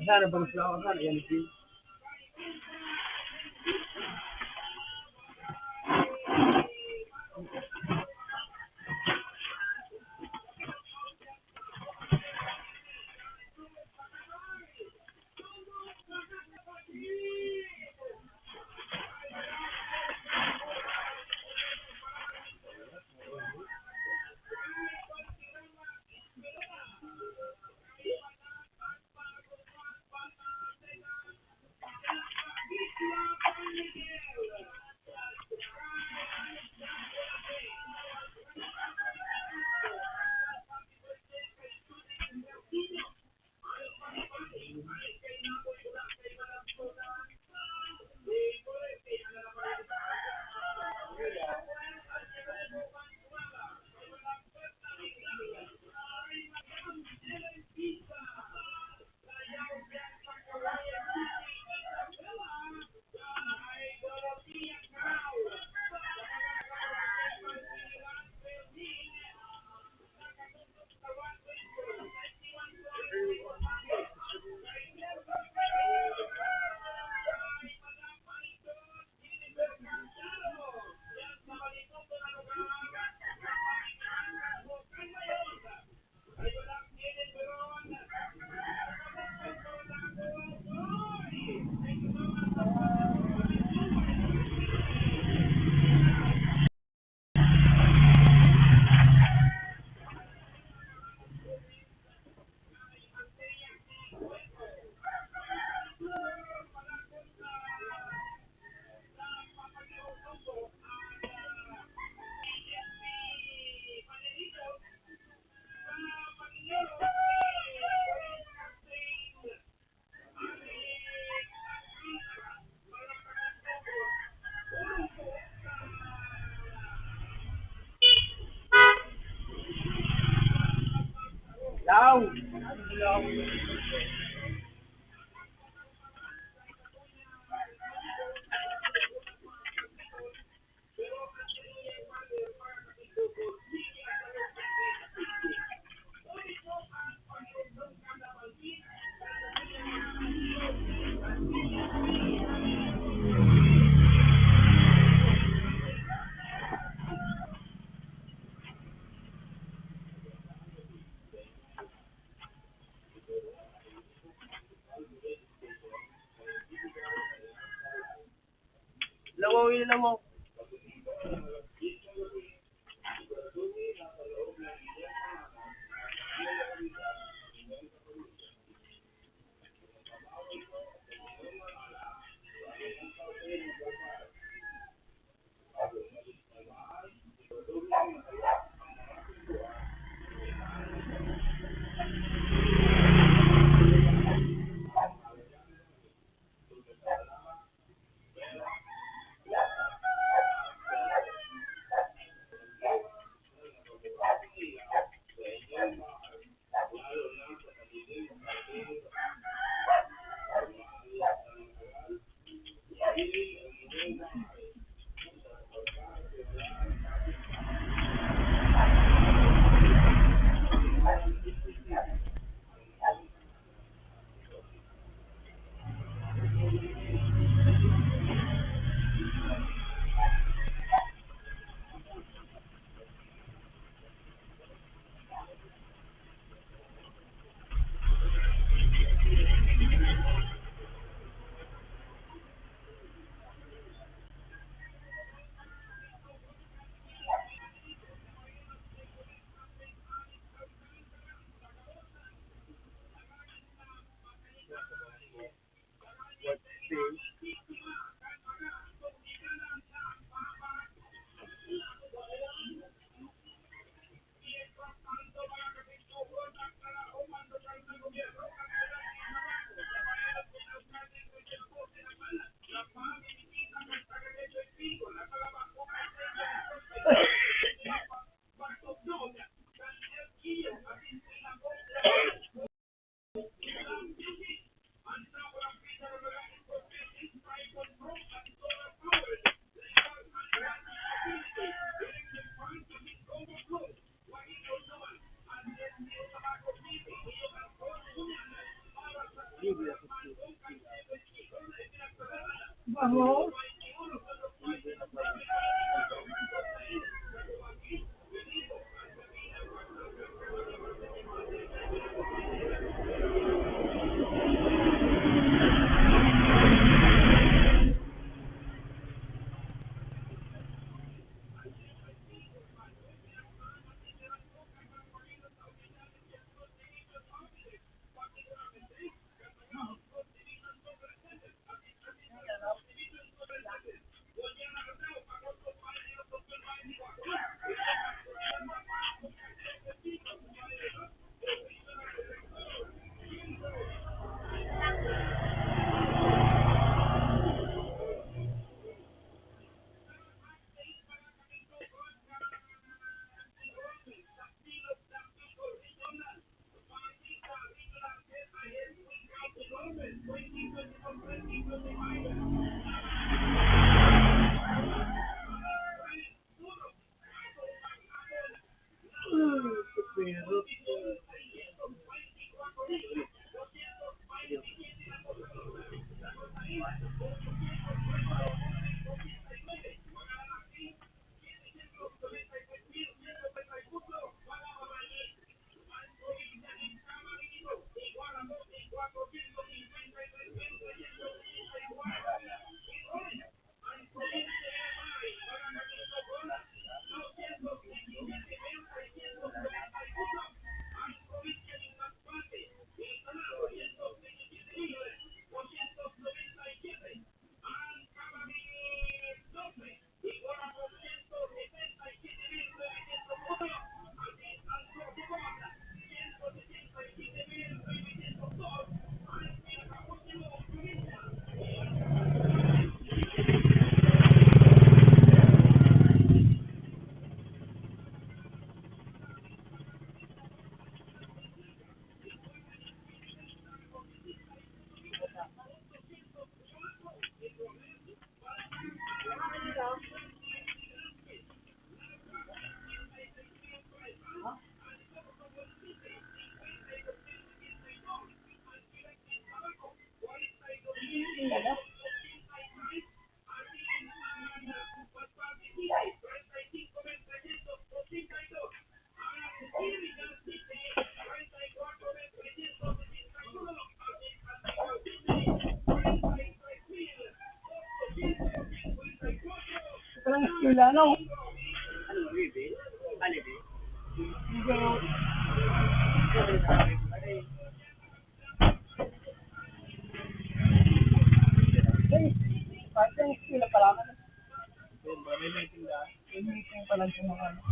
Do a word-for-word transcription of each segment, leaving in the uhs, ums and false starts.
Sana bang flower na yan, Jim? Down. Nawawi na mo. Ang eskwela, no? Ay, parang eskwela pa lang. May meeting pa lang sa mga ano.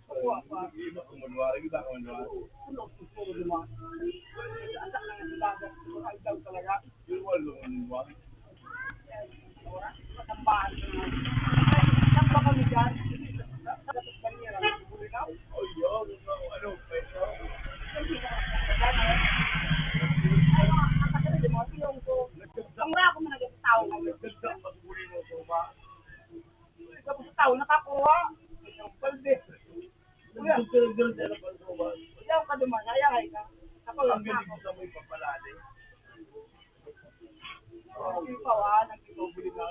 Iba kung manuwari, iba kung manuwari. Ang daw talaga. Yung wala nang manuwari. Matambahan ko na. Saan ba kami dyan? Dapat ba niya lang? Bulinaw? Oh, yun. Ano, ano, peso? Ang wala ko man nagkataon. Nagdagdag pag-uli mo sa uma. Tapos tao nakakuha. Ang balde. Kuya. Nagdagdag na pag-uma. Ayaw ka duman, ayaw ka. Ako lang ako. Ang galing sa may papalali. Oh, yung pawa, nagtitubuli na.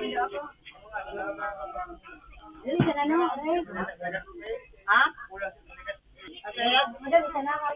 Dali ka na, no? Aray. Ha? Madali ka na, ha?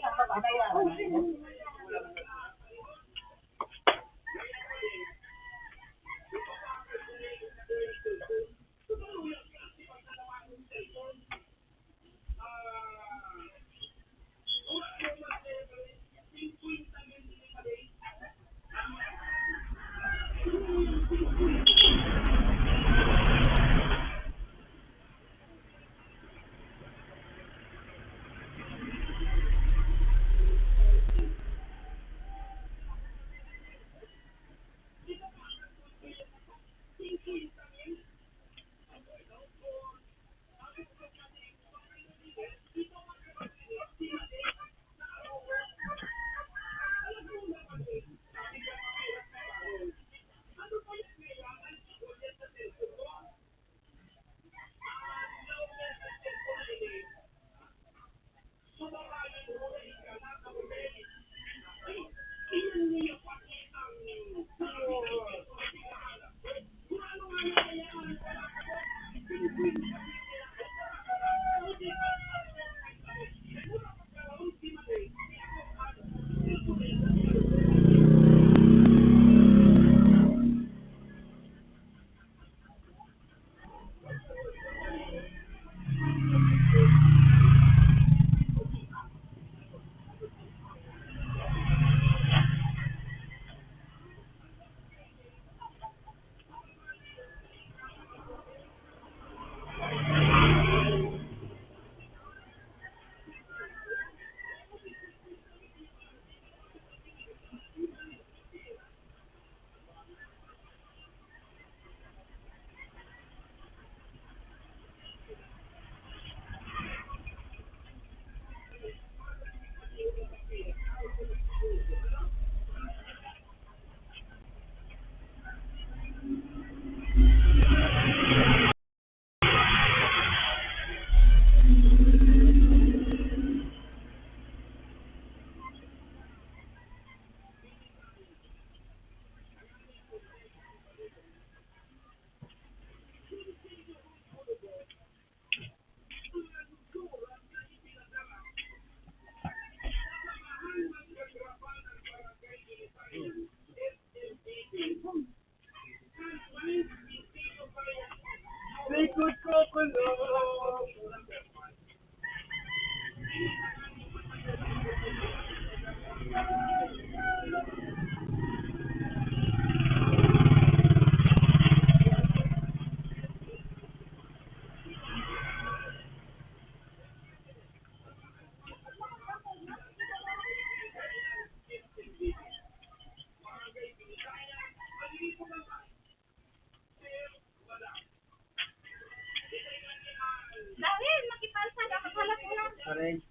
Aray.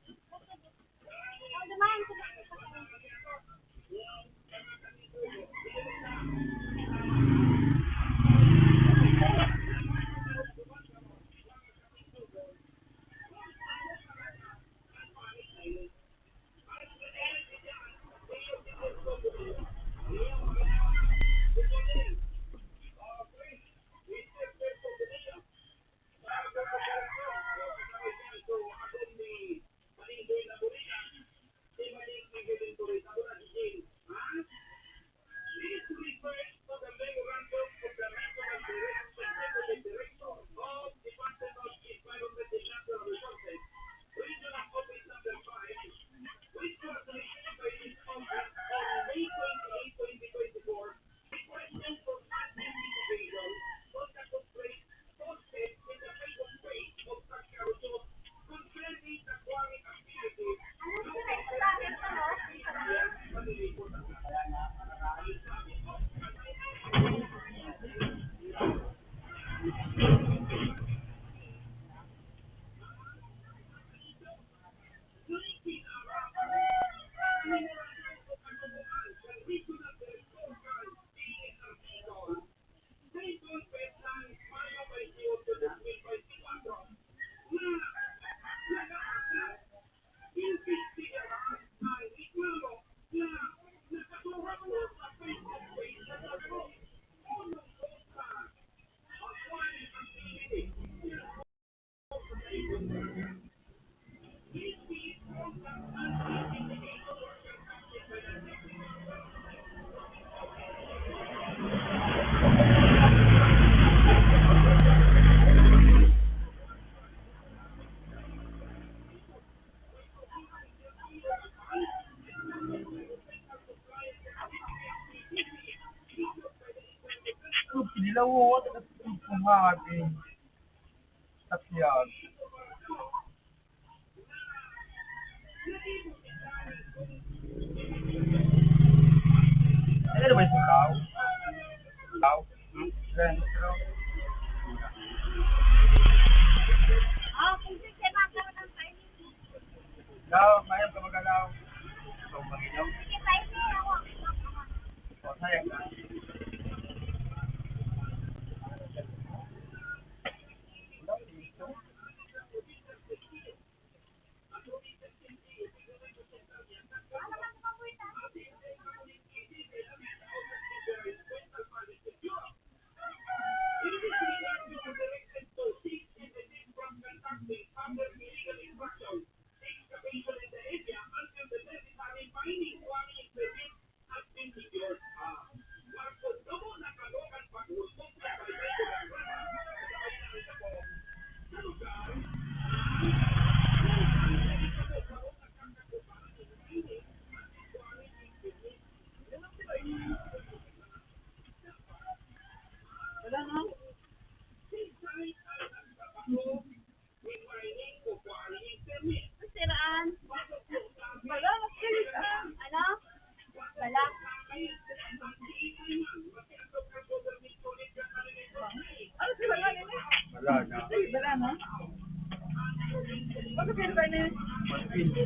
Oo, taga-, kumahagi. Takyag. Ano ba yung tao? Tao? Hmm? Sentro? Tao, mayroon ka magalaw. Ikaw, Panginoon. O, sayang na. Siraan. Wala, mas galit, ah. Ano? Wala. Ano sila nga nila? Wala na. Ay, wala na. Bakit yun ba na? One twenty.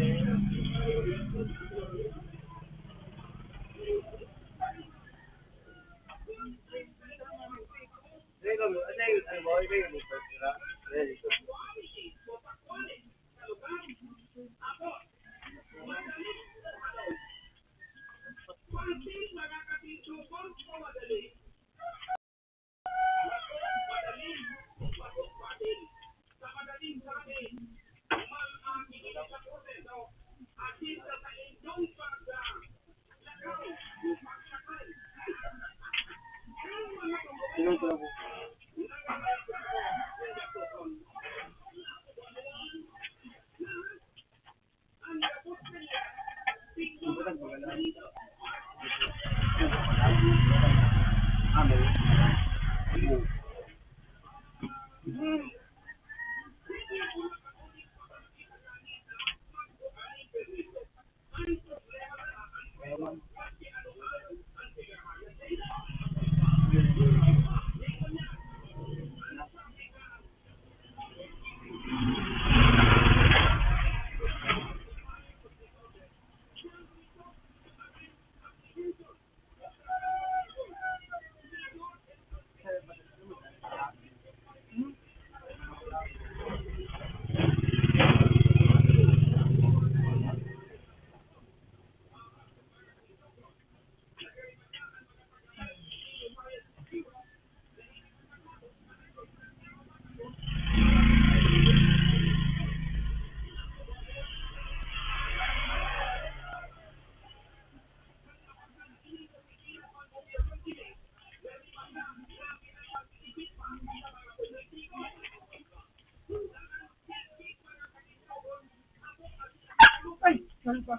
Ay, sorry po.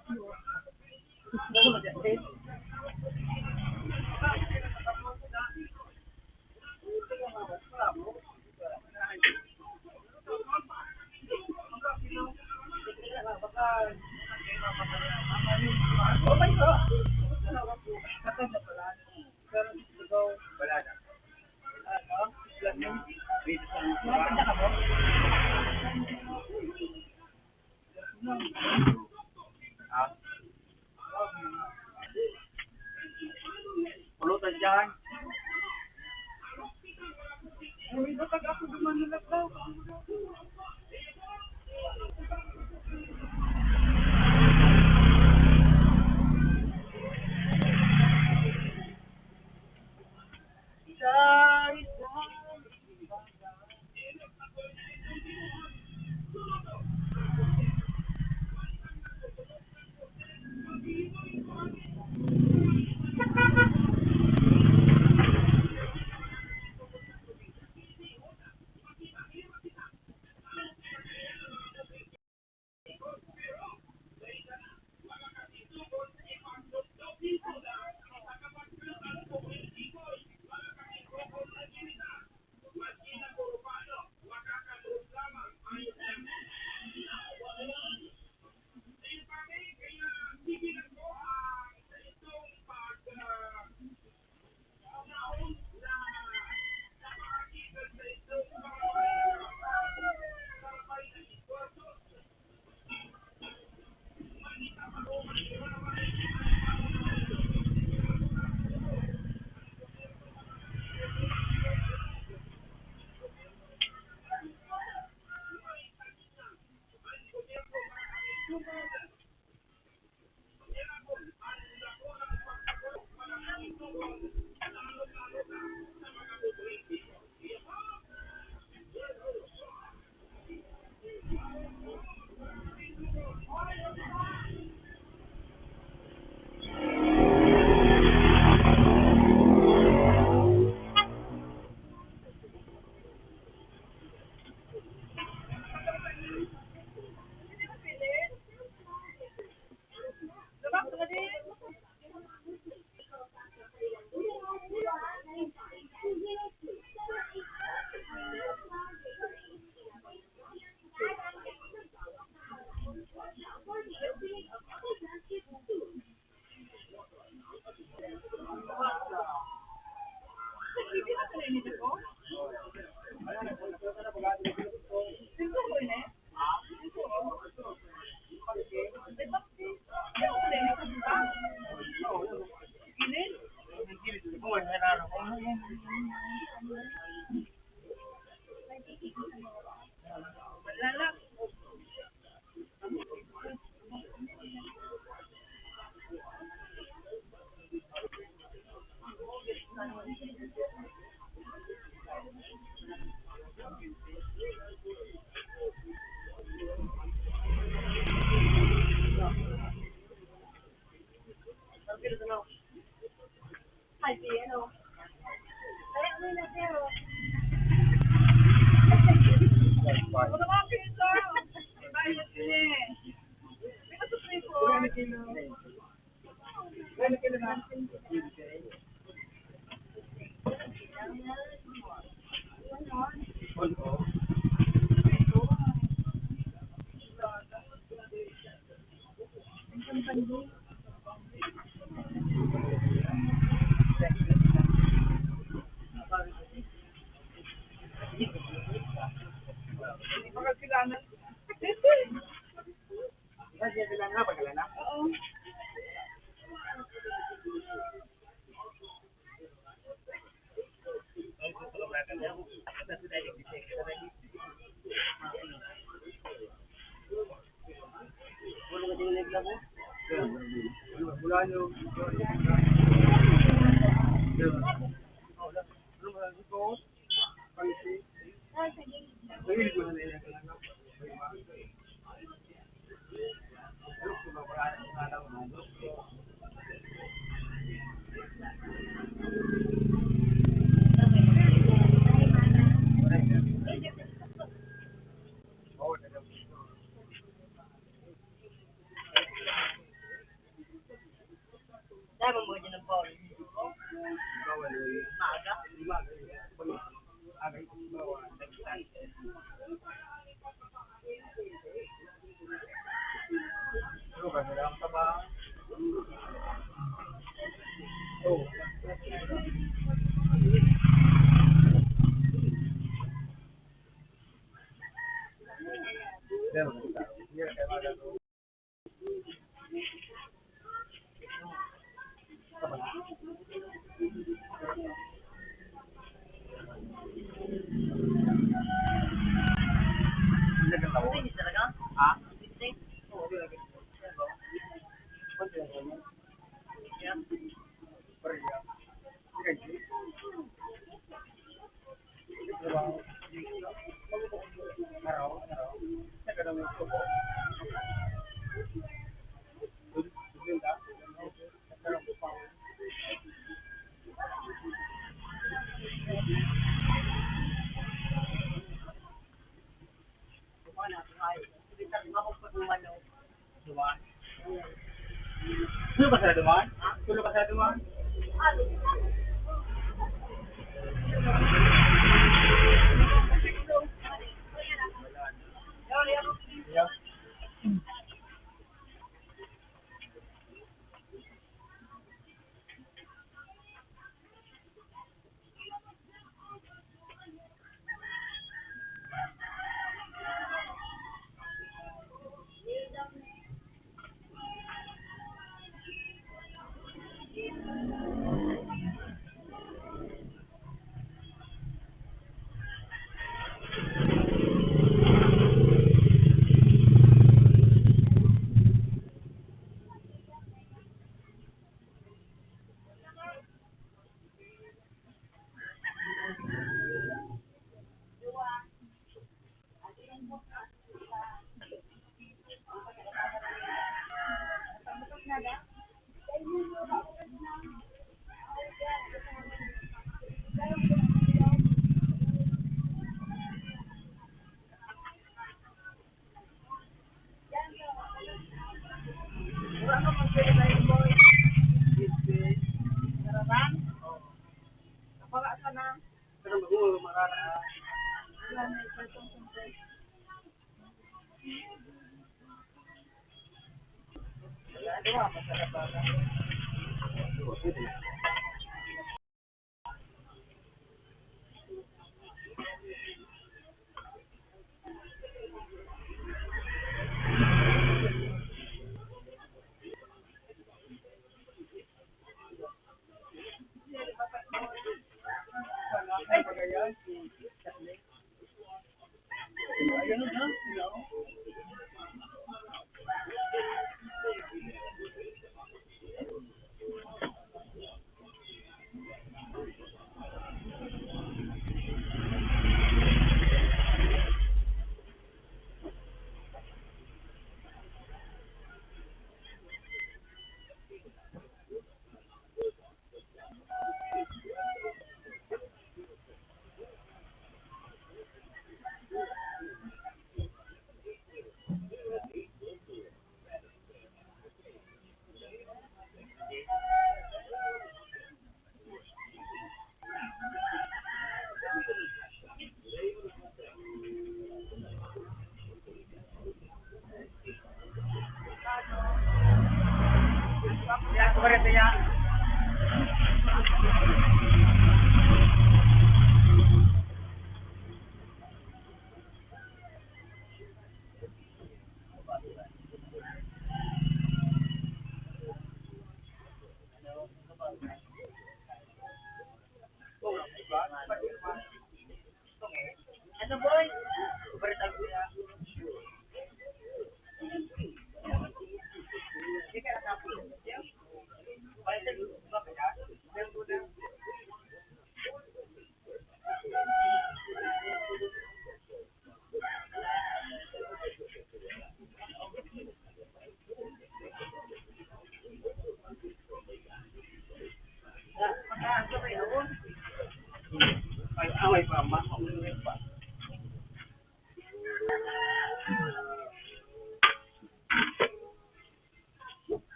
Pulutan dyan. Uy, batag ako dumanulat daw. Dahil mo mga dyan ang bawal. Maaga. Duman? Dulo ka sa duman? Dulo ka sa duman?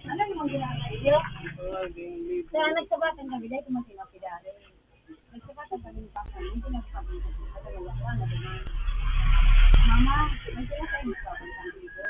Ano yung ginagawa? Kaya nagsabatan kami dahil kung sino ang pidari. Nagsabatan kami ni Papa, yung pinagsabi ko, "Ano na yan? Ano na yan?" Mama, may sila kayo ni Papa, sabi ko.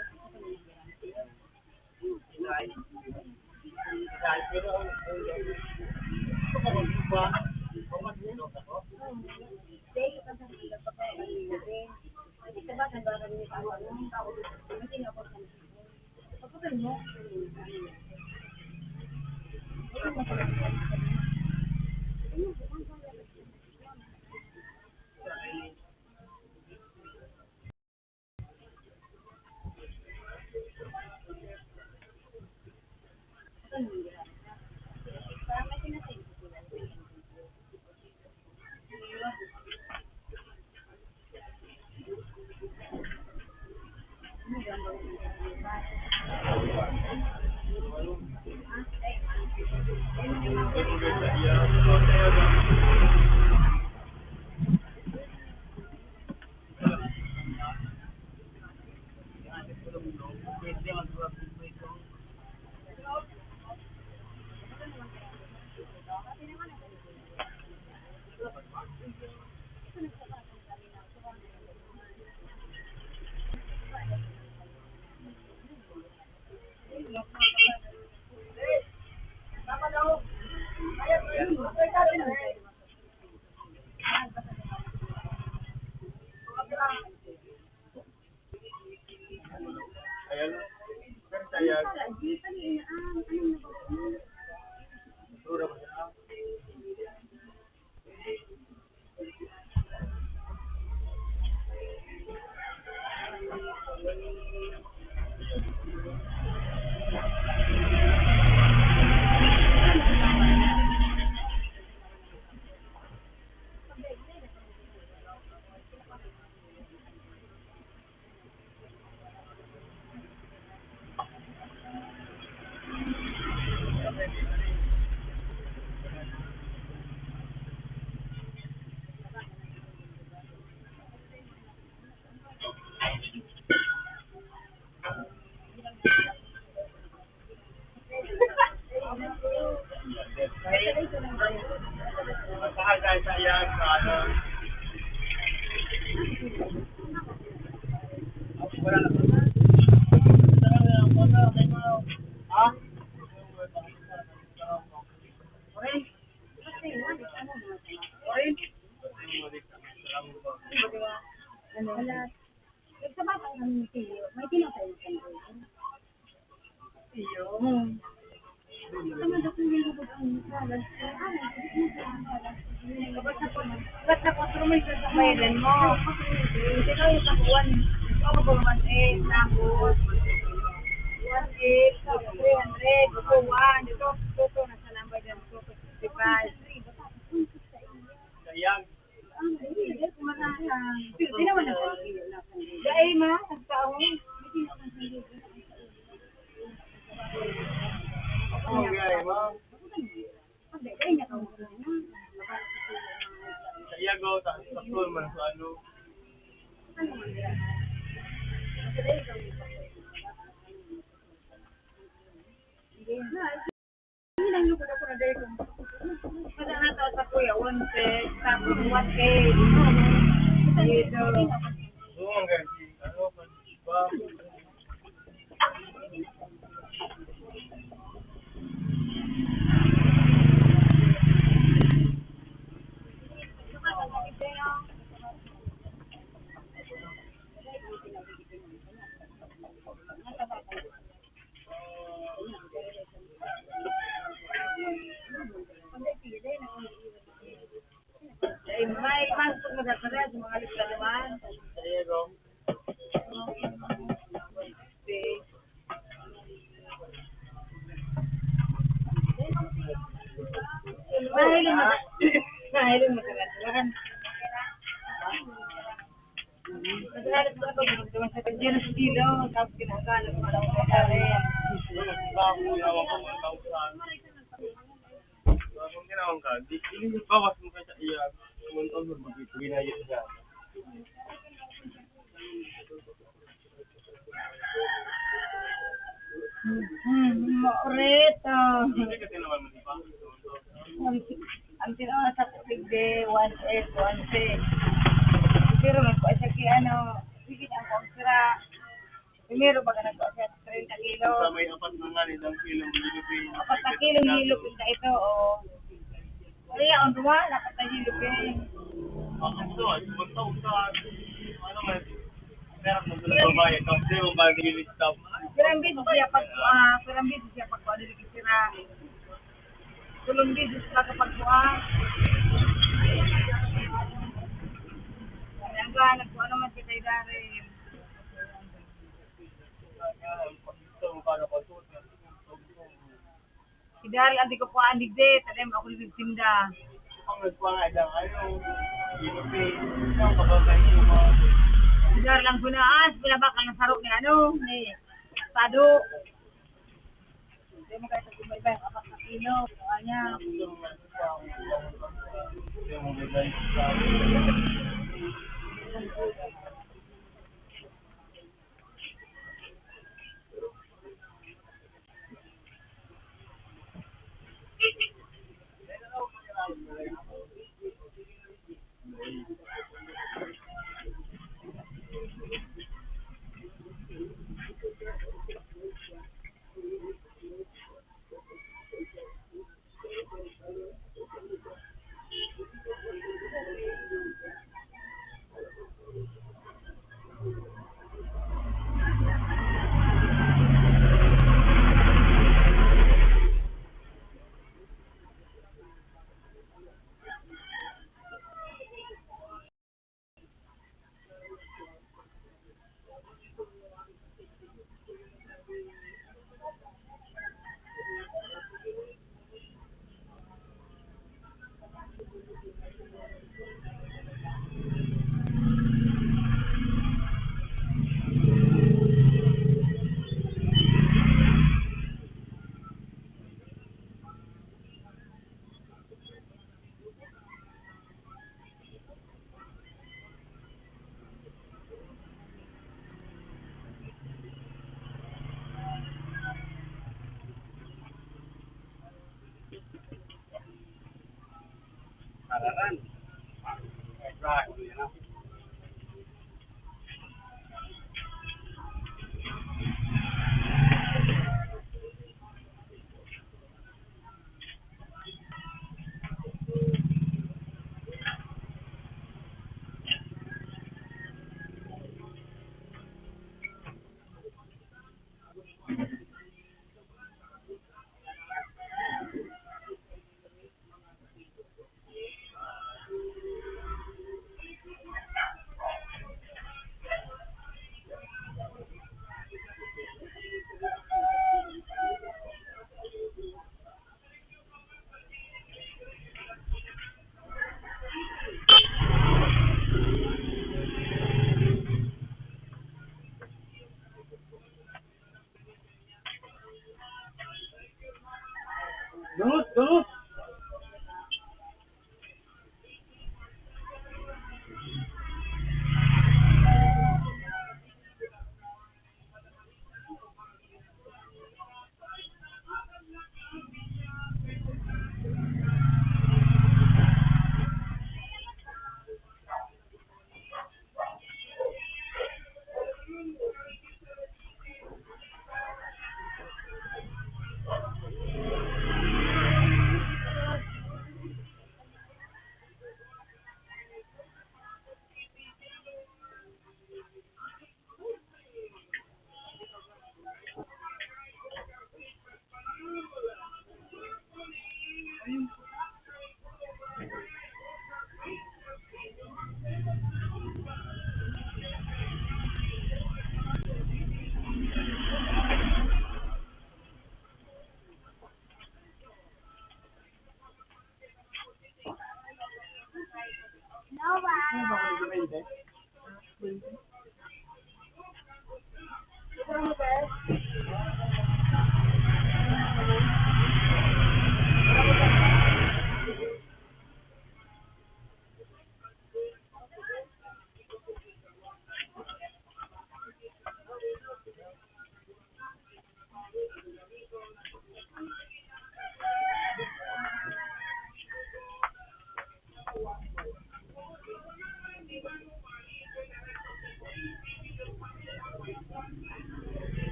Ayan. Ayan. Tura mo siya. Ano? Nagsabatan kami ni Tiyo. May tinapay na kami. Tiyo? Hmm. Tama na kung may lubog ang salas. Ba't na po, ba't na po, pero may sasabayan mo? Ito yung kakuan. Ako po, one eight, tapos one eight, tapos three hundred, ito, one, ito, ito, ito, nasa number dyan, ito, fifty-five. Sayang. Dai, ma, nagkaon. Okay, ma. Sa iya, go, sa, sa school man, sa ano. Hindi lang yung kuda ko na dahil kung wala na to sa kuya, one K, tapos one K. Dito. Oo, ang ganyan. Ano, ba? Sa mga lista naman. Mahiling mo. Mahiling mo. Naghahanap ko na pag-, sa kanya ng kilo, tapos kinakalat ko lang sa kanya. Kung ginawan ka, di, di, bawas mo kaya iya, kung ano, magbibigay na yun siya. Hmm, maurit, ah. Hindi ka tinawan mo, di ba? Ang, ang tinawan sa tubig, de, one eight, one six. Pero nagkuha siya kay ano, sige, ang kong sira. Primero, baga nagkuha siya, treinta kilo. Sa may apat na nga, ilang kilo, hindi ko pinili. Apat na kilo, hilo, pinta ito, o. Kaya, ang duwa, dapat na hilo, pe. Bakit to? Ay, pumunta ko sa, ano nga, pero kung sa babae, kasi yung bagay yung stop. Pirang beses siya pag, ah, pirang beses siya pag, ano, sira. Tulong din sa pagkakuha. Ang gana ko naman si kay Darren. Si Darren, ang di ko kuhaan digdi, tanim ako nagtinda. Ang nagkuha nga daw, ano, inupi, ang pagkakain mo. Si Darren ang gunaas, binabakal ng sarok ni ano, ni Sado. Hindi mo kahit ang iba-iba, apat na kilo, kuha niya.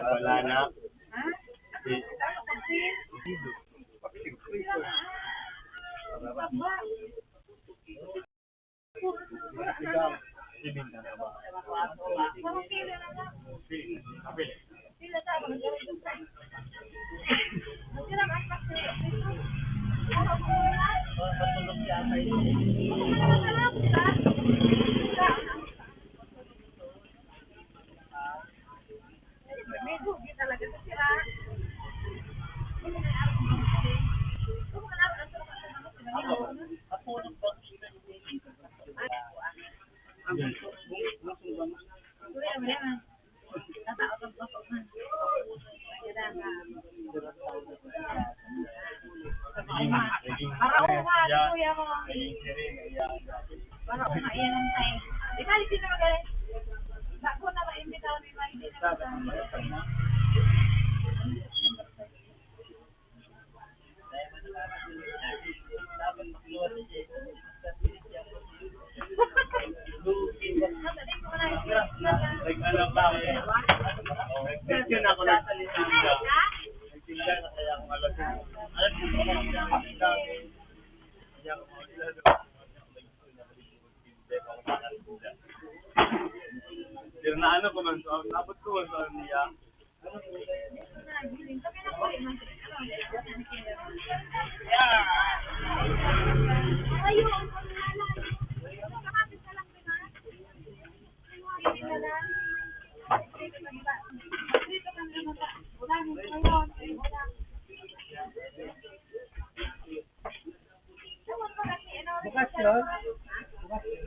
Wala na. Pero na ano ko man, so, abot ko man sa niya. Bukas yun? Bukas yun.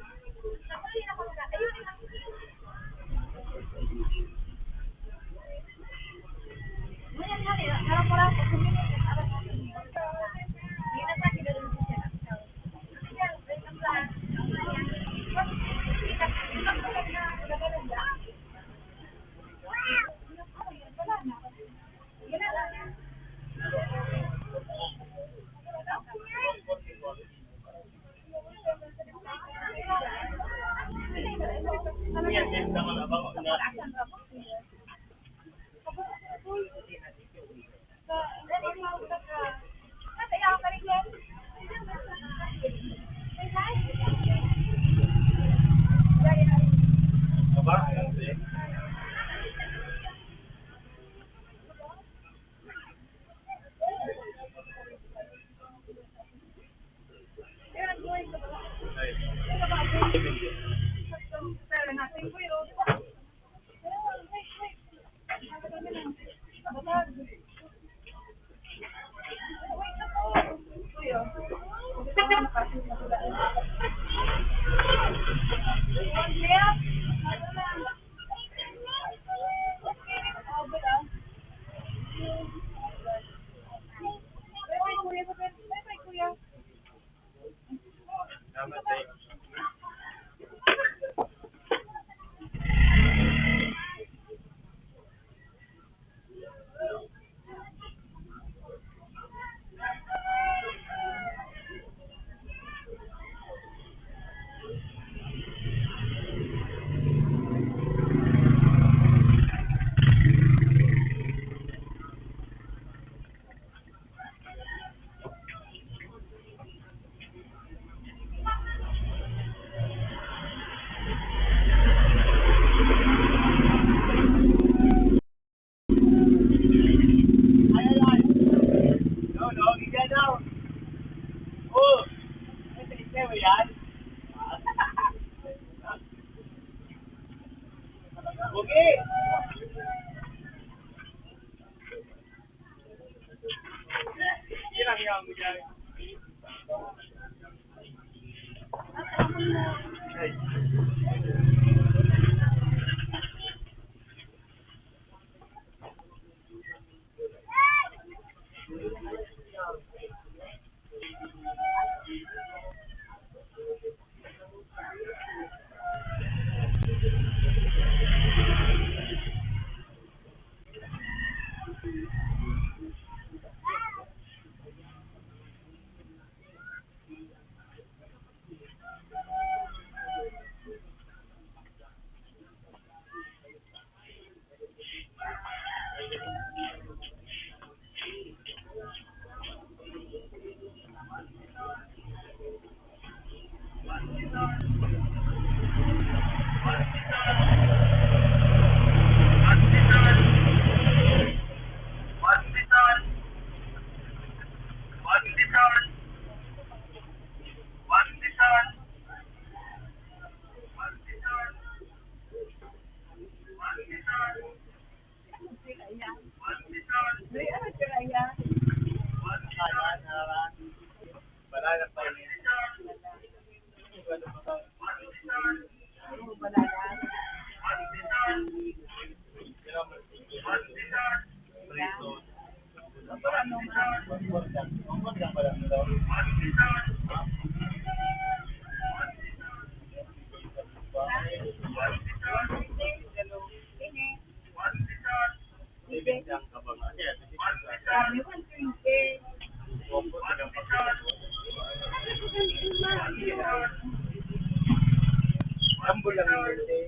Tambol lang yun, eh.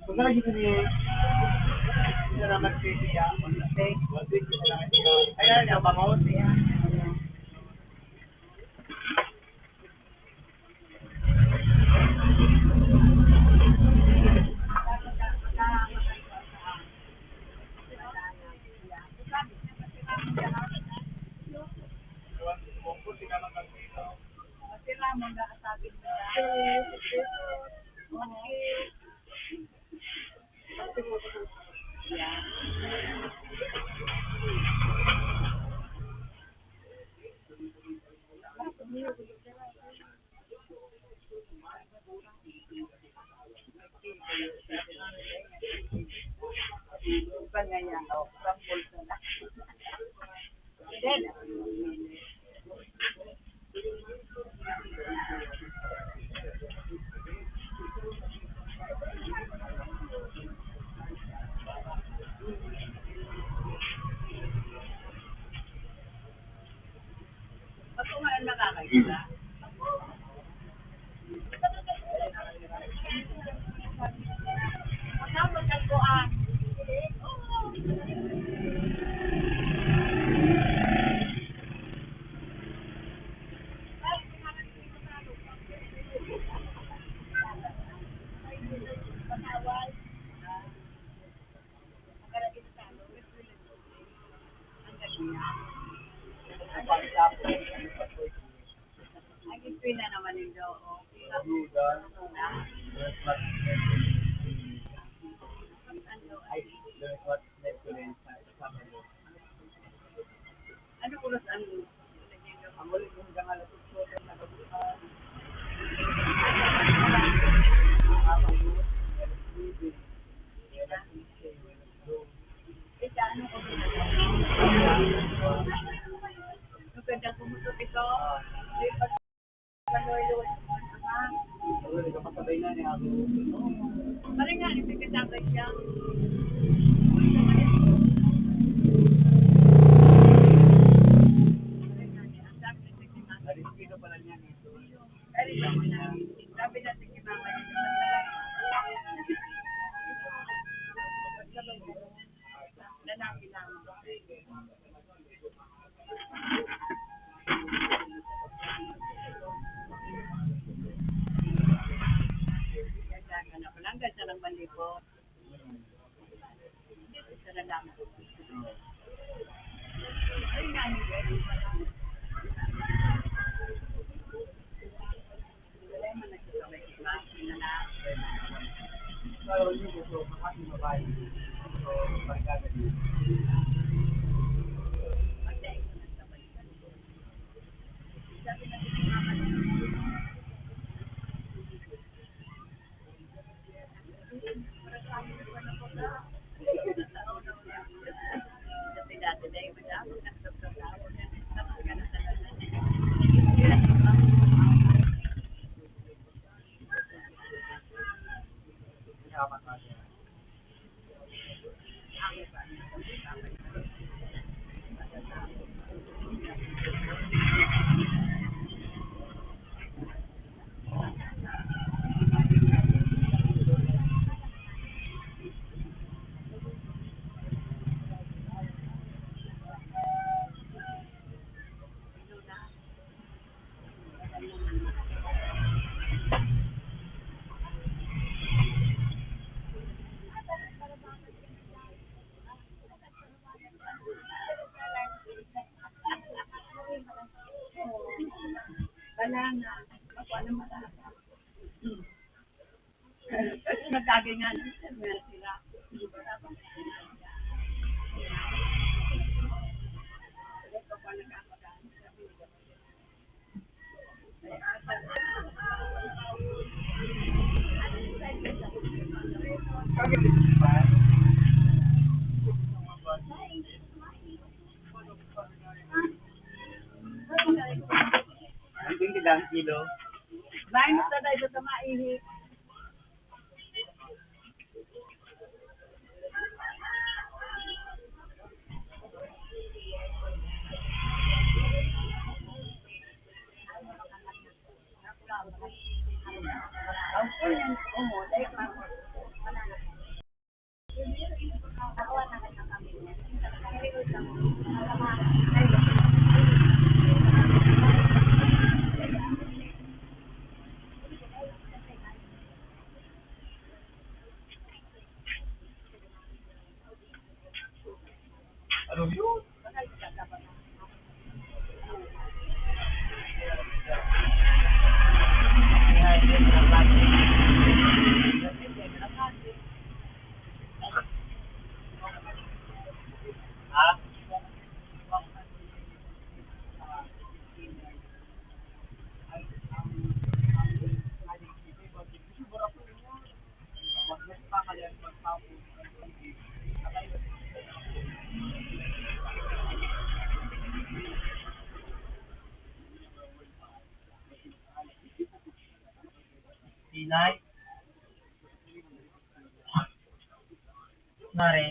Kung lagi ko ni, salamat kay Tia. Ayan, ang pangawon niya. Ang eskwela naman nindo, o. Ano, ano oras ang Kaya nga, ako, ano, mataas. Hmm. Kasi nagkagay nga ng sir, meron sila. Ang tingkidang kilo. Lain mo sa dahil sa maihi. Ano yun? Ha? Pinay. Nari.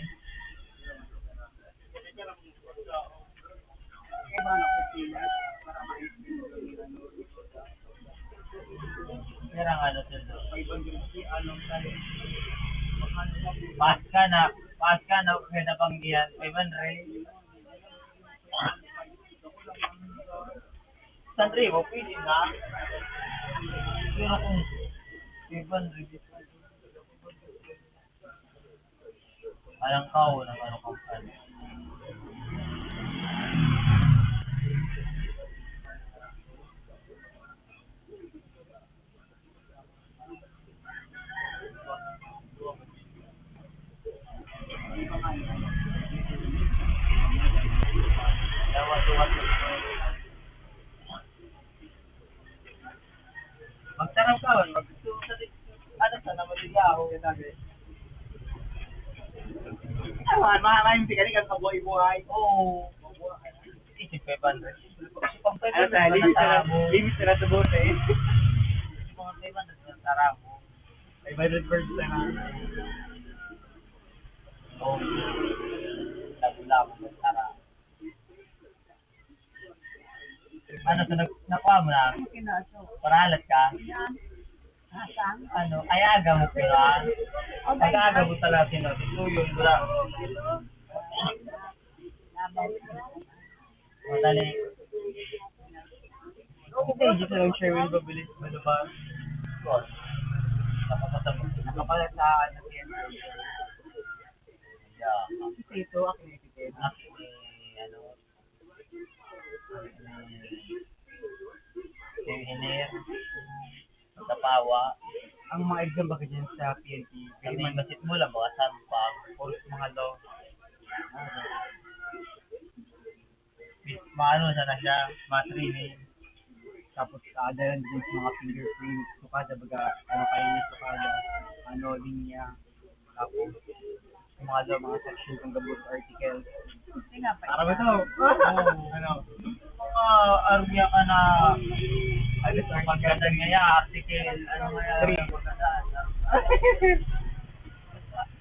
Pera nga na sila. Paska na, Paska na, kaya nabanggihan, five hundred. San Remo, pwede na. Pero kung five hundred, parang kao ng ano, company. Magtarang ka, mag-, ano sana, maligaw, yun sabi. Tama, ma-, ma-, hindi ka rin kang kabuhay-buhay. Oo. Isip five hundred. Ano tayo, limit na lang, limit na lang sa bote. Isip five hundred na taramo. Five hundred per isa na. Oo. Labo-labo na taramo. Ano, so nag-, nakuha mo na? Paralat ka? Ano, ay aga mo pira? Pag aga mo talaga, sino? Ito yun, wala. Madali. Hindi, dito lang siya yung mabilis malabas. Nakapasabot. Nakapalat sa ano, T N T. Yeah. Ito, ako yung T N T. Ako yung, ano, Engineer, sa Pawa. Ang mga exam baga dyan sa P N P, kami masit mo lang, mga sampang, puros mga law. Maano sana siya, ma-training. Tapos, ah, dalan din sa mga fingerprint, sukada, baga, ano kayo yung sukada, ano, linya. Tapos, yung mga daw, mga section kang gabos article. Para ba ito? Oo, ano? Mga army ka na, ano ito, maganda nga yan, article, ano nga yan, maganda.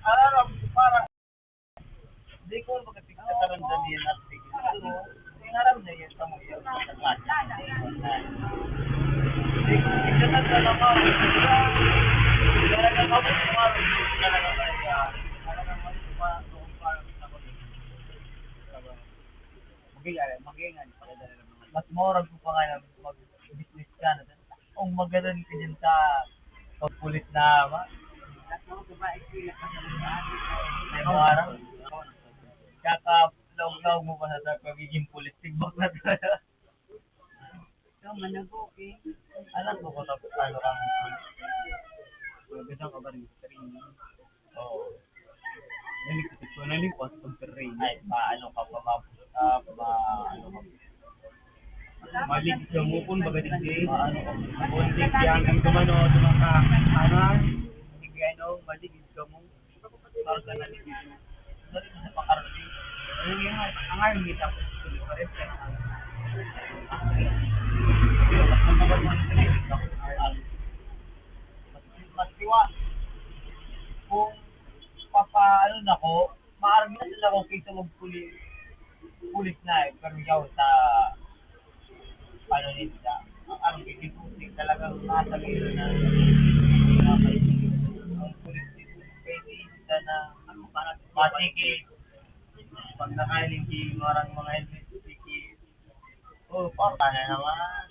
Alam, para, hindi ko magkatigkataran dyan yan, article. Ano? Inaram na yan, tamo yan. Maging, ah, maging, ano, pala talaga mga mas mura ko pa nga na mag-business ka na. Kung magaling ka dyan sa pagpulit na, ma-, may mga araw. Kaka-laog-laog mo pa sa, sa pagiging pulis, tigbak na talaga. Ang manago, eh. Alam ko kung tapos ano kang Magandang ka ba rin sa training? Oo. Nalipas ko, nalipas ko sa training. Ay, maano ka pa, ma-, ah, ma-, ano ka pa. Malig sa mukon, baga digdi. Maano ka pa. Mabuti, kaya hanggang tumano, tumaka, ano, sige, ano, malig sa mukon. Personal. Dali mo sa pakaroon. Ano yun? Ang ngayon, hindi tapos tuloy pa rin. Mas mababa mo ang training. Mas, mas liwa. Kung papa-, ano na ko, maarog na sila kung kaysa magpuli-, pulis na eh. Pero yaw sa Paano ninda? Ang army, di po, di talagang nasa gilid na, na may, ang pulis, di po, pwede sila na, ano, para matikit. Pag nakahiling, di marang mga helmet, tikit. Oh, pa, paano naman?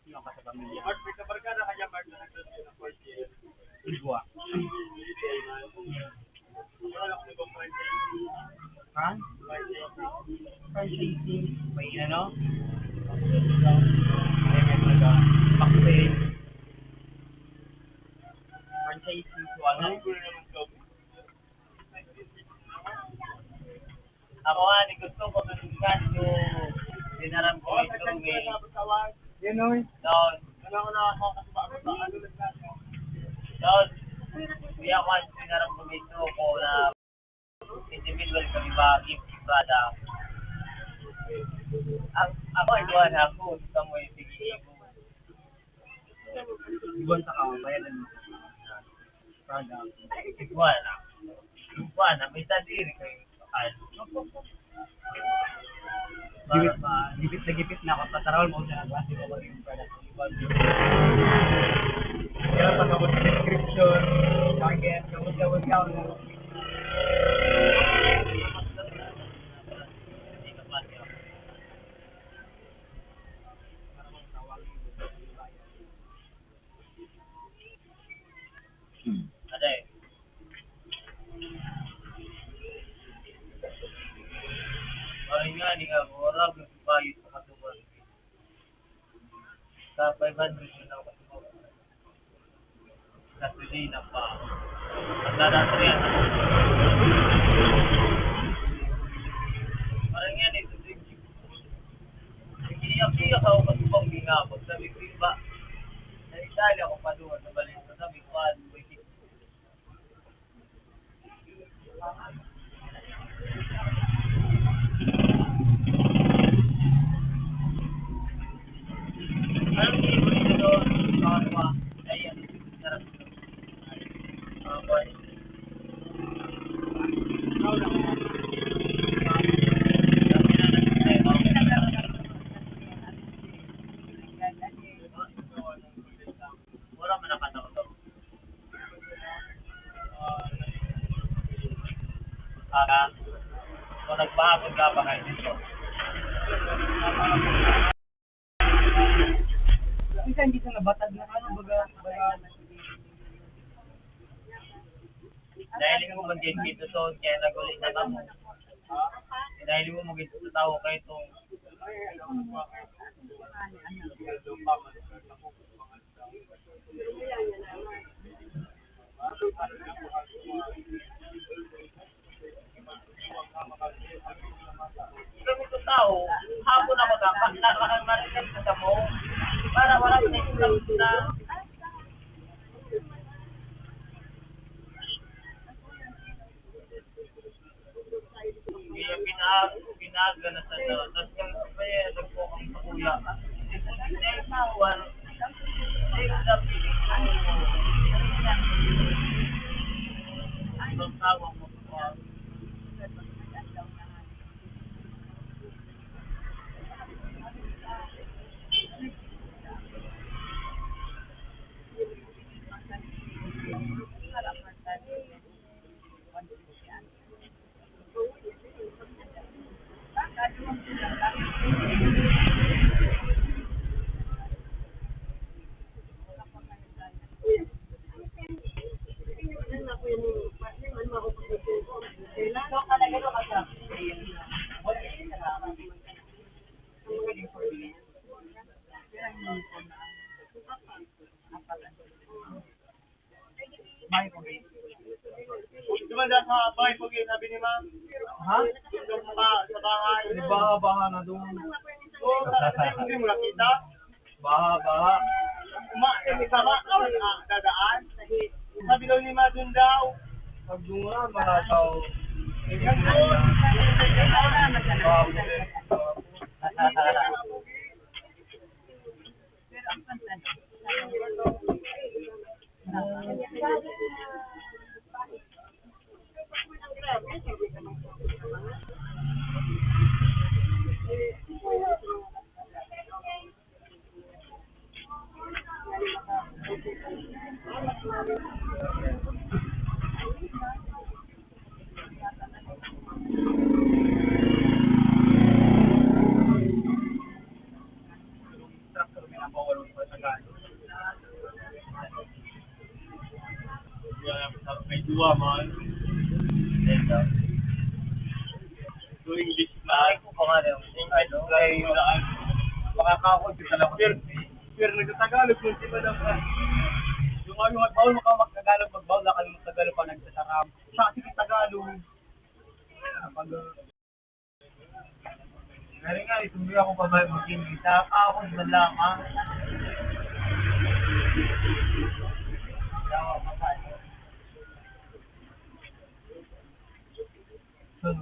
Sino ka sa pamilya? Igwa. Ha? Franchising. May ano? May ano ba? Pakpe. Franchising. So, ano? Ako nga, ni gusto ko, pero nga, so, dinaram ko ito, may Yan, oy. Doon. Ano ako nakakasuba-suba? Ano nagkakaroon? Doon. Kuya Juan, dinaram ko ito ko na individual kami ba, gift, gift, brother. Ang, ako, ito, ako, sa mo, yung sige, Iwan sa kawan, bayadan mo. Product. Iguana. Iguana, may sadiri kayo. Ay, Gipit, gipit na gipit na ako sa tarol mo sa nagwasi ko yung product. Kaya pag ako sa description, target, gabos-gabos ka, ano? Aday. Ay nga, di ka, mura, gusto kayo sa katuban. Sa five hundred yun ako katuban. Gasolina pa. Pagkada three hundred. Parang yan, ito, iyak-iyak ako katuban, ginabag. Sabi ko, iba. Sa Italia ako pa doon, sa Valencia. Sabi ko, "Ah, pwede." Anong tipo nito doon? Mga ano, ah, ay, ano, sarap. Mga boy. Wala man ang katawag. Para, kung nagpahapon ka pa kayo dito. Minsan dito nabatag na ano, baga, baga. Dahil mo mag-invito to, kaya nag-ulit na kamo. Dahil mo mag-invito tao kayo itong Kami ko tao, hapon ako na, na, na, marinig sa mo, para wala ko na yung na. Kaya pinaag-, pinaaga na sa daw. Tapos yung kaya nagpukang sa kuya. Hindi ko din na yung tawag. Hindi ko na pili. Ang tawag mo po. Di ba, sa bahay po, sabi ni ma'am? Ha? Yung sa, sa bahay. Di ba, baha na doon? Oo, talaga, hindi mo nakita? Baha, baha. Ma-, eh, may baha, ah, dadaan. Sabi daw ni Madun daw. Pag doon nga, mga tao. Yan po. Baha po. May duwa man. So, English na. Ay, kung mga ano, English na yun, ano, makakakot yung talaga. Pero, pero nagtatagalog yung si Madam ka. Yung ano, yung bawal mo ka magtagalog, magbawal na kayo magtagalog pag nagtataram. Sa ating Tagalog, pag, uh, Kaya nga, ituloy ako pa ba mag-English? Sa ako, sa lang, ha? Ito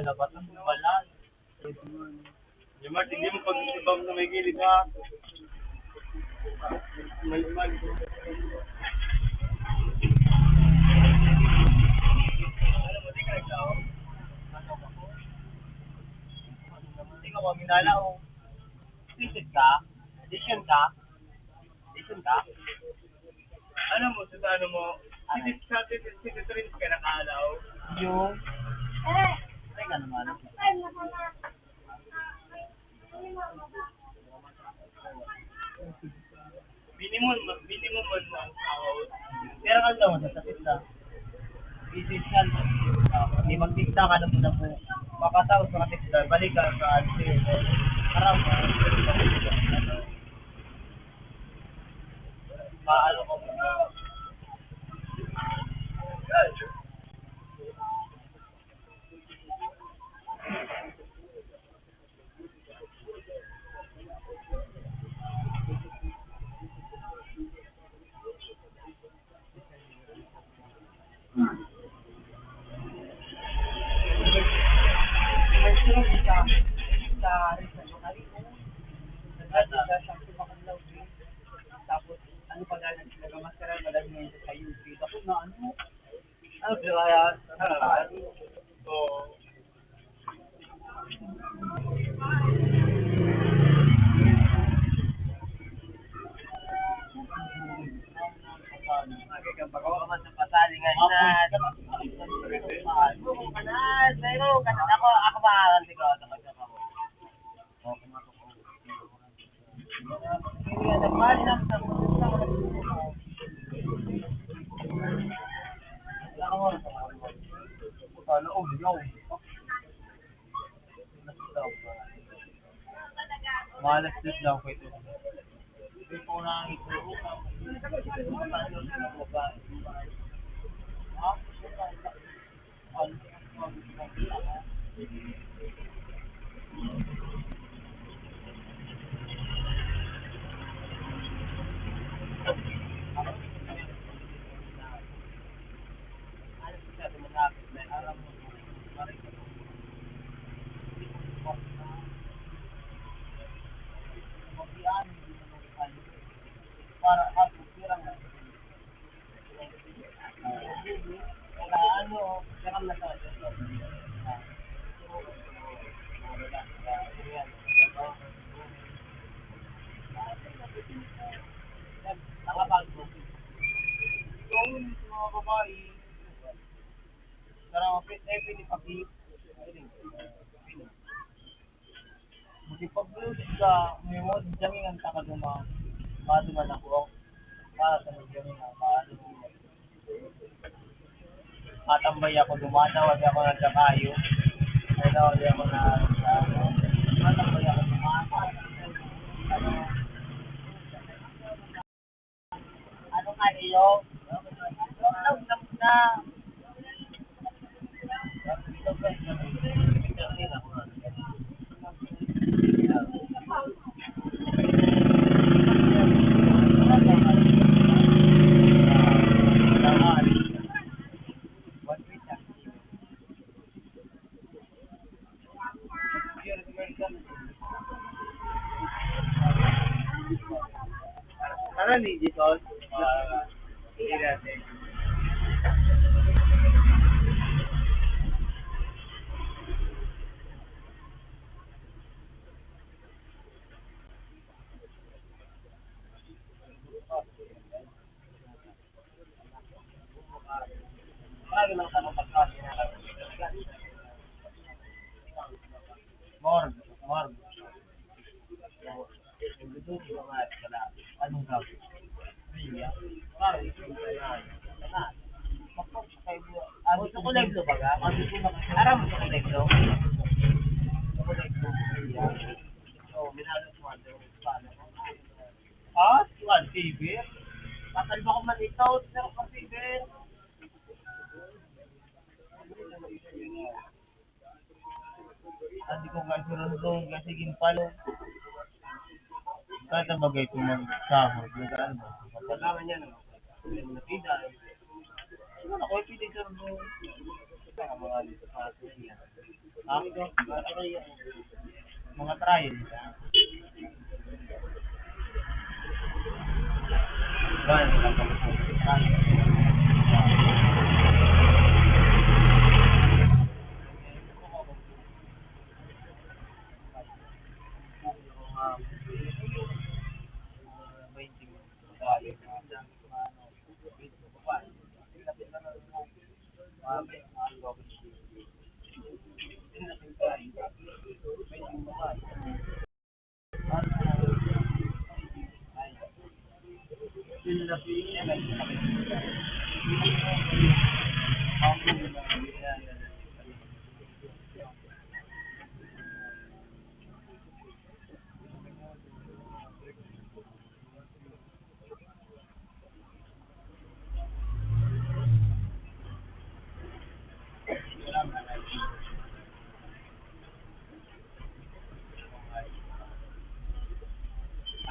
na ba? Wala. Yung Martin, di mo pag-ibang sa may gilid, ha? May iman. Ikaw, minala, oh. Visit ka? Vision ka? Vision ka? Ano mo, sa ano mo? Ano? City, sa city, city trains ka nakalaw? Yung? Eh, teka naman. Minimum, minimum man mo ang sahod. Pero ang tawag sa sakit na. Isip yan. Di magtikta ka na po na po. Makasahod sa katikta, balik ka sa ano, harap. Paano ko po? Tapos, ano pa nga, nagmamaskara, madami ngayon sa U P. Ako na, ano, ano, di ba, ah, so, Pagawa ka man sa pasali nga na. Pero, ako, ako, ako, Malas din lang ko ito. Ito na ang ito. Para sa pirang na. Ano, pirang na sa. Mga bago. Yung mga babae, pero pwede, pwede paki-, Makipag-music ka, may mga diyan ang takaduma. Matuman ako para sa mga mga matambay ako, dumadaw, di ako nagkakayo. Ano, di ako na, ano, matambay ako, dumadaw. Ano, ano nga iyo? Ano, ano, ano, Ano ni Jason? Ah, hindi natin. Morgue, morgue. Anong gawin? Aram mo sa Colegio? Sa Colegio. Ah, si Juan Fever. Tatalba ko man ikaw, pero Juan Fever. Sabi ko nga, "Sirundong, kasi ginpalo." Kada bagay ko magsahod, nag-ano ba? Kailangan niya, no? Hindi mo napida, eh. Siguro ako, eh, pwede sirundong. Mga dito sa atin, yan. Ah, mga trial. Yan,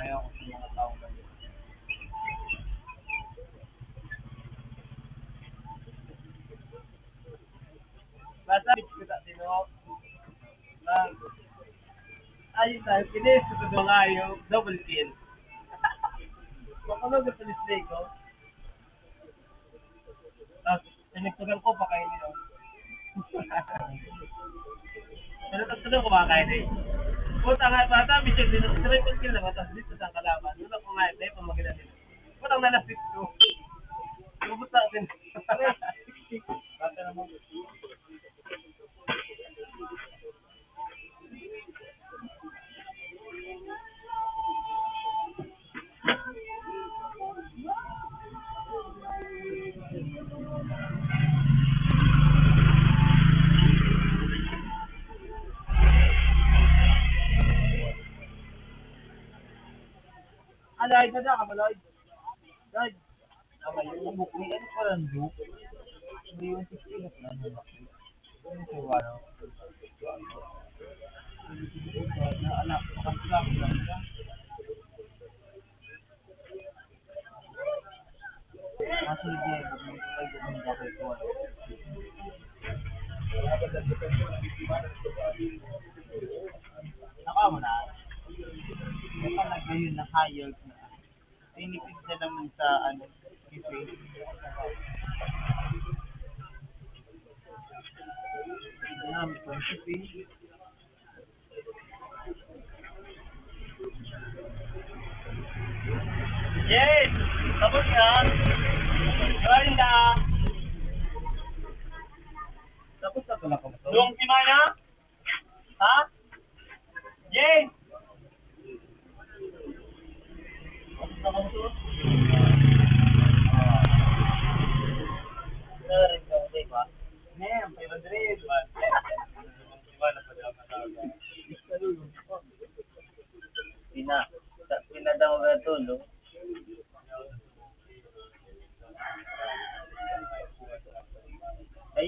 Ayaw ko sa mga taong ganyan. Masabi ko sa sino, na, ayun na, kinis ko sa mga ayaw, double kill. Makulog ang police ko. Tapos, pinagtugan ko pa kayo nila. Pero tatlo ko mga kayo eh. Puta nga, bata, bisan din, triple kill na, tapos dito sa kalaban. Wala ko nga, eh, pamagilan nila. Walang nanasip ko. Lubot sa akin. Bata naman. Alay, dada ka, Maloy. Dad. Ama, yung bukli, ano pa lang, Duke? Hindi yung sixteen na lang, ano? Ano yung sa wala? Na, anak, makapila ko lang siya. Kaso hindi, hindi, hindi, hindi, hindi, Naka mo na. Baka nagdayon na higher na. Tinipid na naman sa, ano, cafe. Ayan, twenty P. Yes! Tapos na. Join na. Tapos na pala kami. Yung si Maya? Ha? Yes! Tapos na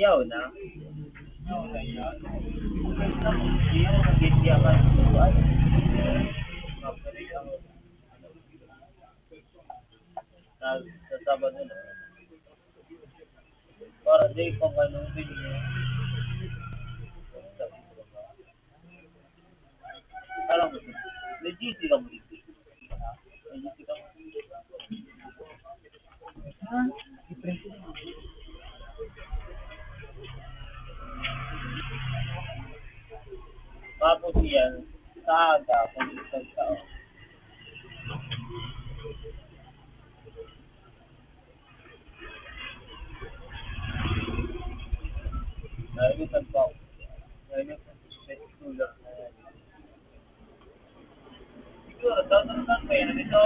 Yaw na. Yaw na yan. Yaw na, yaw na, yaw na. Sa, sa Sabado na. Para di pa ganun din yun. Parang, may G C ka mo dito. May G C ka mo. Ha? Tapos yan, sa aga, kung isang tao. Nainitan pa ako. Nainitan pa ako. Siguro, daw naman kaya na nito.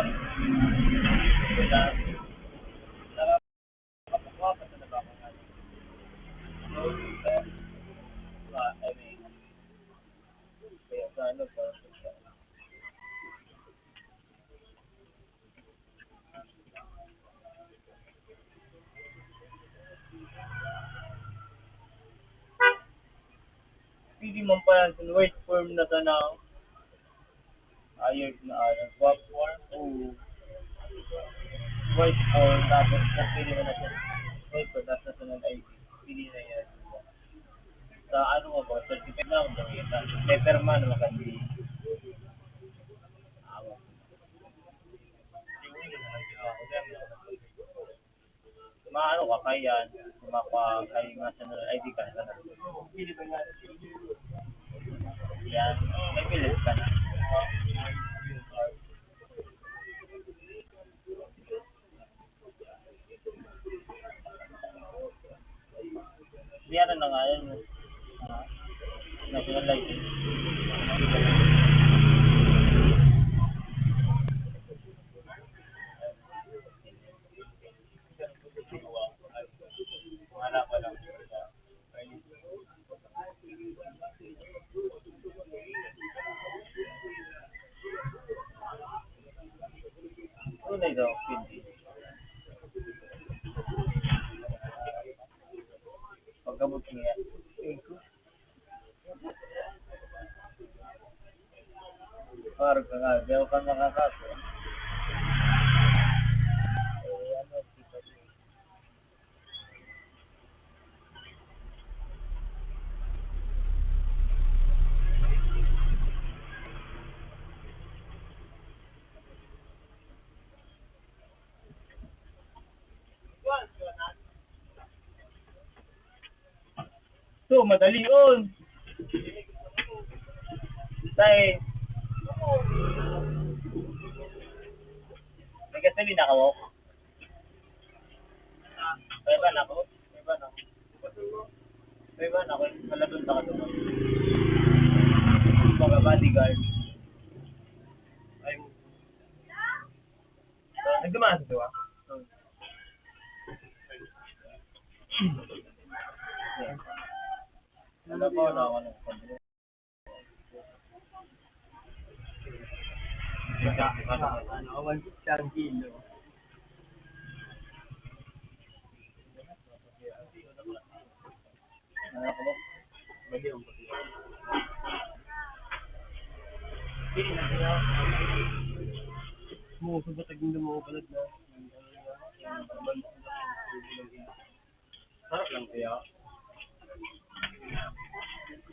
Wala. Nakakapakuha pa sa nabakang ano. So, uh, I mean, kaya sa ano, parang Pwede man pala sa white form na sana. Ayos na, ayos. White form? Oo. White form, tapos napili mo na siya. White form, tapos national I D. Pili na yan. Sa ano mo ba? Certificate na akong gamitan. May perma naman kasi. Awa. Maano ka, kaya yan, mapa-, kay national I D ka, sana. Yan, may bilis ka na. Yan na nga, yan. Ah, national I D. Tunay daw, hindi. Pagkabot niya. Parang ka nga, di ako ka makakaso. Eh, ano, So, madali on. Tay. May gasolina ka, Wok? May van ako. May van ako. May van ako. Maladon pa ka doon. Mga bodyguard. Ay. Nagdumaan sa duwa? Ano po, ano ako nagsabi? Ano, awan, tranquilo. Ano ako? Mo, sa batag ng mga balad na. Sarap lang kaya.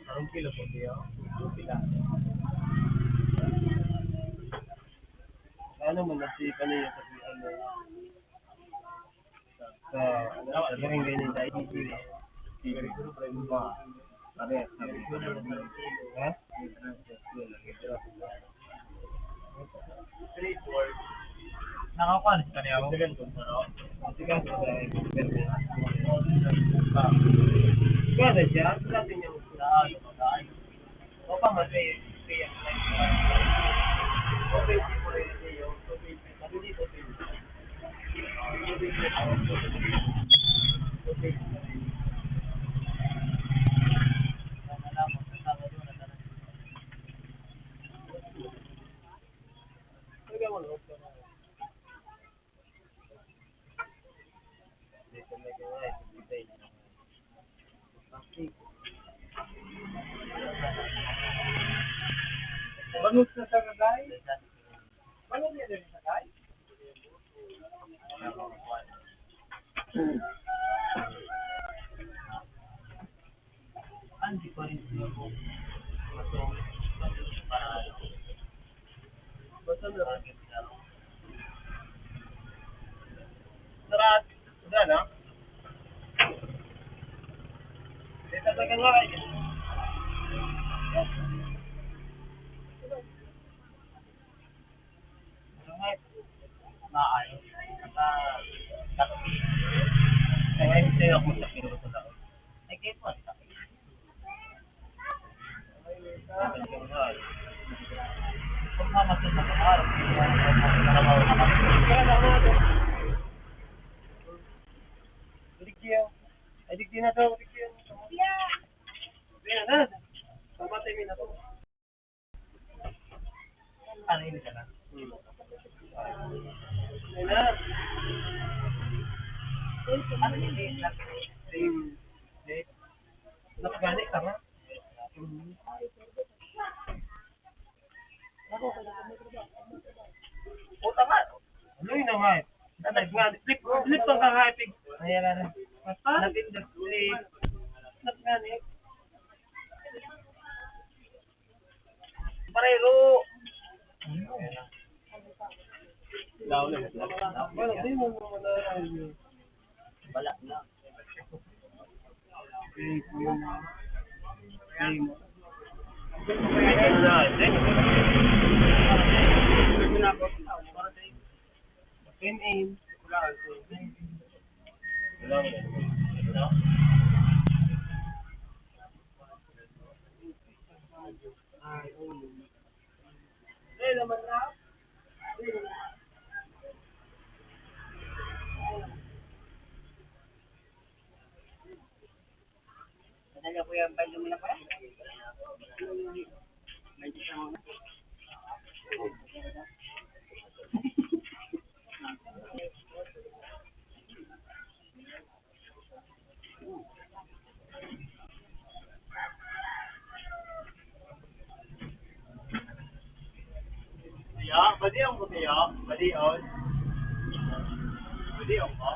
Sarap kilo po kaya. Pila. Ano man, nagsipa niya sa ano. Sa, sa barangay ni Dai. Ba, pare, sabi ko na, ha? Nakakuha na si Taniaw. Sige, sa, kaya siya, sa atin yung, sa, ano, sa, ano. Opa, mas, eh, kaya, open si Korea, open si, ano, dito, Banot na sa ragay. Banot na sa ragay. Basta na. Sarado. Wala na. Dito sa kanwa. Maayos. Naka-, naka-, kaya hindi ako sa piro ko lang. Ay, kayo po, ang sakit. Kung mamasok na pangarap, kung mamasok na pangarap, kung mamasok na pangarap. Ligya. Ay, ligya na daw, ligya. Yan na. Pamatay mo na to. Ano yun ka na? Yan na. Ano yun? Hmm. Nakagani ka nga. Hmm. Puta nga. Ano yun na nga eh? Nag-, nga, flip, flip ang kahapig. Ayan na. Basta? Nag-, flip. Nag-, nga, eh. Parero. Wala, di mo naman na. Wala na. Talaga po yan, pwede mo na pala. Ya, badion ko niya. Badion. Badion ko.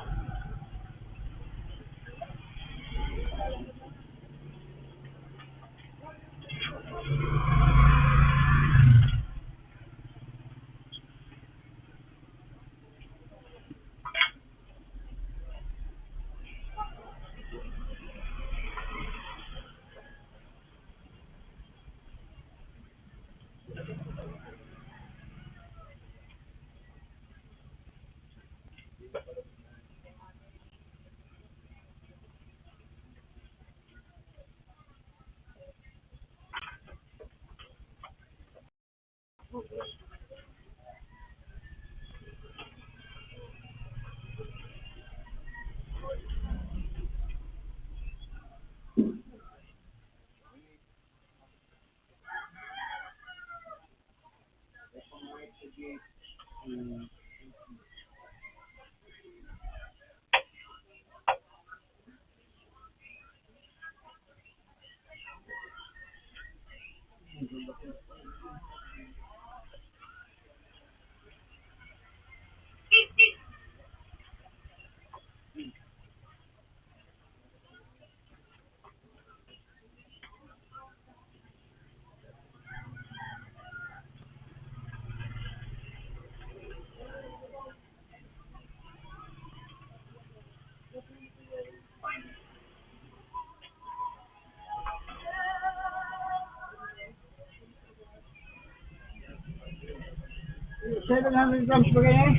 Seven hundred grams pa kaya eh.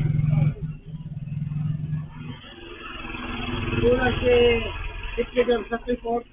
Kulang si fifty grams sa three-fourth.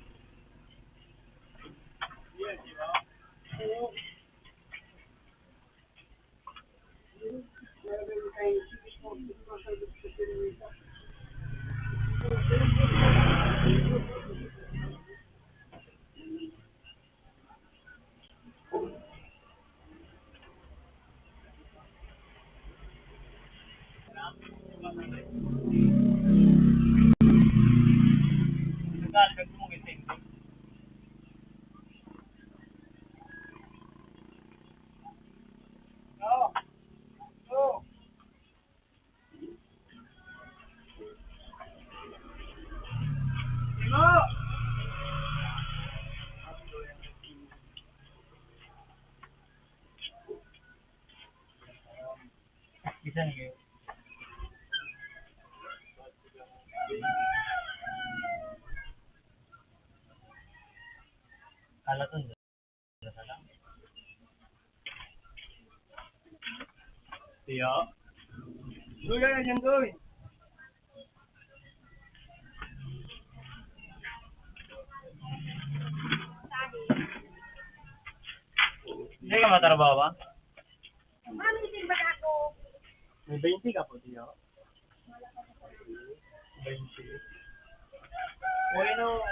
Kalaton. Tiyo. Doy, ay, ayan, doy. Hindi ka matrabaho ba? May twenty ka po, tiyo. Twenty. Bueno.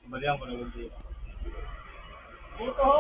Balian ko na yung dito. Puto!